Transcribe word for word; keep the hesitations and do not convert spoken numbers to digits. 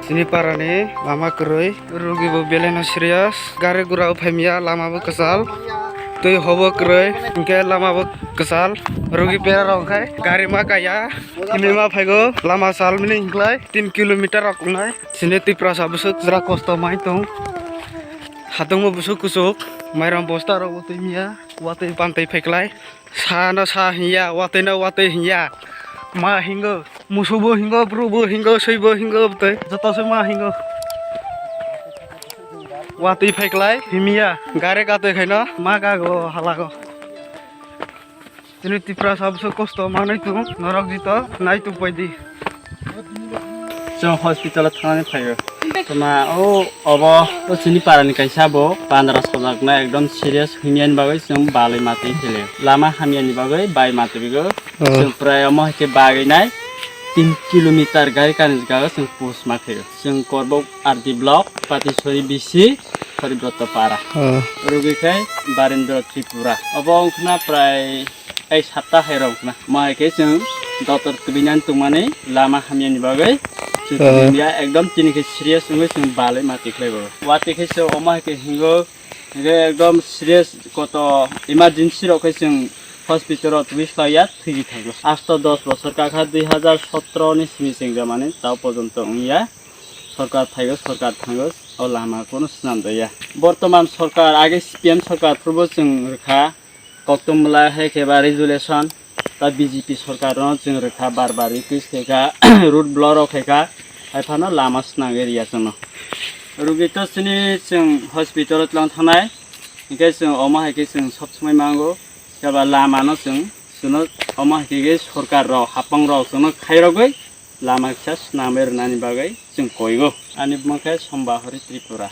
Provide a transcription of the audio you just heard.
Chini parani lama kwrwi, rugi bo belai no serious. Gari gura bo phaimya, lama bo kwchal, twi hobo kwrwi, hinkhe lama bo kwchal. Rugi pera rok khai gari ma kaya, himwi ma phaigo, lama salmini hinklai tin kilometer rok wngnai. Chini Tiprasa bwswk jora kosto mai tong. Hatungbo bwswk kuchuk, mairum bosta rok bo twi miya, watwi pantwi phaiklai. Sa no sa hinya, watwi no watwi hinya. Ma hingo, musubo hingo, brubo hingo, swibo hingo, bwtwi joto se ma hingo. Watwi phaiklai himya, gari gatwi khaino ma gago halago. Chini Tiprasa bwswk kosto manwi tong, norok jito nai tong paidi. Chwng hospital o thangnani phaio. Tama o obo o chini parani kaisa bo bandra sojakna ekdom serious himyani bagwi chwng balwi matwi philio. Lama hamyani bagwi bai matwi bigo. Oh. Chwng prai omo hai khe bagwi nai tin kilometer gari kani jaga chwng post ma khaio. Chwng Korbok R D block, Patisori B C, Haribrotto para. Oh. Rugi khai Barendra Tripura. Obo wngkhna prai ei sapta hai rok na. Mo hai khe chwng doctor tubinani tongmani lama hamyani bagwi chwng Oh. tubimya ekdom tini khe serious wngwi chwng balwi ma tikhlai bo. Watwi khe se omo hai khe hingo, hingo ekdom serious koto emergency rok khe chwng hospital o tubui slaiya thwiji thango. Asto dos bosor kakha dui hazar sotro ni simi chwng jamani tao porjonto wngya. Sorkar phaigo, sorkar thango, o lama kono swnam jaya. Bortoman sorkar, age C P M sorkar phurbo chwng rwkha, koktwmla hai khe ba resolution, ta B J P sorkar no chwng rwkha, bar bar request khaikha, road block rok khaikha, hai phano lama swnam area chwngno. Rugi to chini chwng hospital o twlang thanai, hinkhe chwng omo hai khe chwng sob somoi mango, khe ba lama no chwng, chwngno omo hai khe sorkar rok, hapang rok chwngno khairogwi, lama kisa swnamwi rwnani bagwi chwng koigo. Ani bumung khe Sombahori Tripura.